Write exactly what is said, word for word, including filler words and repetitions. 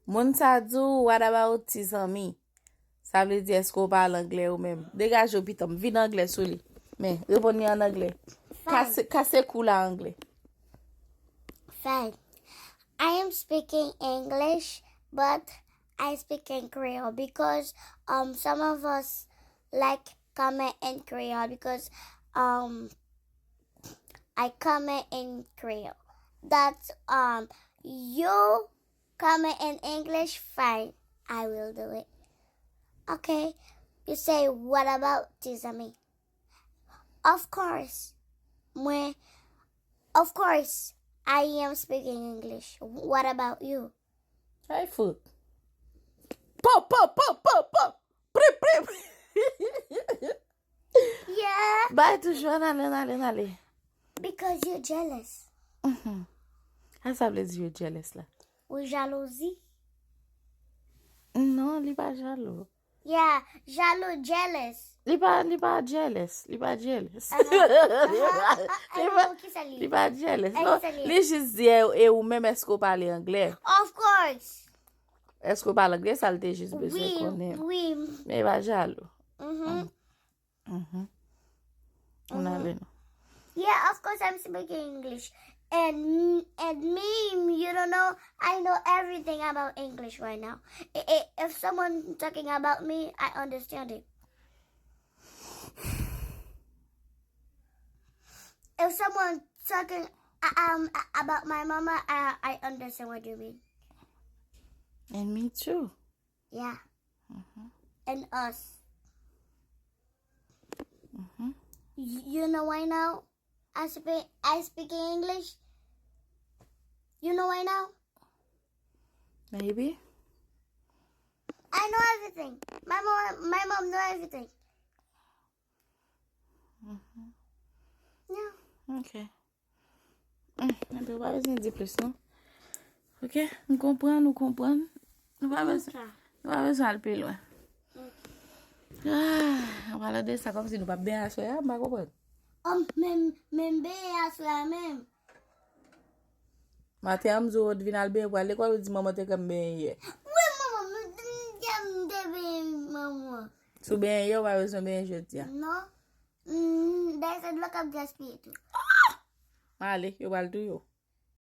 Moun sa di w, "What about ti zanmi?" Sa vle di, èske w pale anglè ou menm? Degaje w, pitit m, vin anglè sou li. Men, reponn li an anglè. Kase, kase kou la anglè. Fine. I am speaking English, but I speak in Creole because um some of us like comment in Creole because um I comment in Creole. That's um you comment in English, fine. I will do it. Okay. You say, "What about ti zanmi?" Of course. Mwen, of course, I am speaking English. What about you? Ay fout. Po, po, po, po, po. Pri, pri, pri. Yeah, Bay toujou, ann ale, ann ale, ann ale. Because you're jealous. Mhm. A sa vle di yo jealous la? Ou jalouzi? Non, li pa jalou. Yeah, jalou, jealous. Li pa, li pa jealous. Li pa jealous. Aha, aha, Li I pa, know ki sa li li ye. pa jealous. Ay, Non, sa li ye. Li jis di e, e ou menm èske w pale anglè? Of course. Èske w pale anglè? Sa l te jis bezwen Oui, konnen. Oui. Men li pa jalou. Mhm. Mhm. Ann ale non. Yeah, of course I'm speaking English. And and me, you don't know, I know everything about English right now. I- i- If someone talking about me, I understand it. If someone talking uh, um uh, about my mama, I I understand what you mean. And me too. Yeah. And us. Mhm. Y- You know why now? I speak I speak in English. You know why now? Maybe. I know everything. My mom my mom know everything. Yeah. Ok. Hmm, enben, ou pa bezwen di plis non. Ok, m konprann, ou konprann. Nou pa bezwen, nou pa bezwen al pi lwen. Ah, an palan de sa, kòmsi nou p ap benyen aswè a, m pa konprann. Um, men men benyen aswè a menm. Maten an, m di w ou t vin al benyen pou al lekòl, ou di manman te kè m benyen yè. Wi, manman, m te m te benyen manman. Si w benyen yè, ou pa bezwen benyen jodi a. Non. Mm, dayè se dlo k ap gaspiye tou. Ale, yo pral touye w.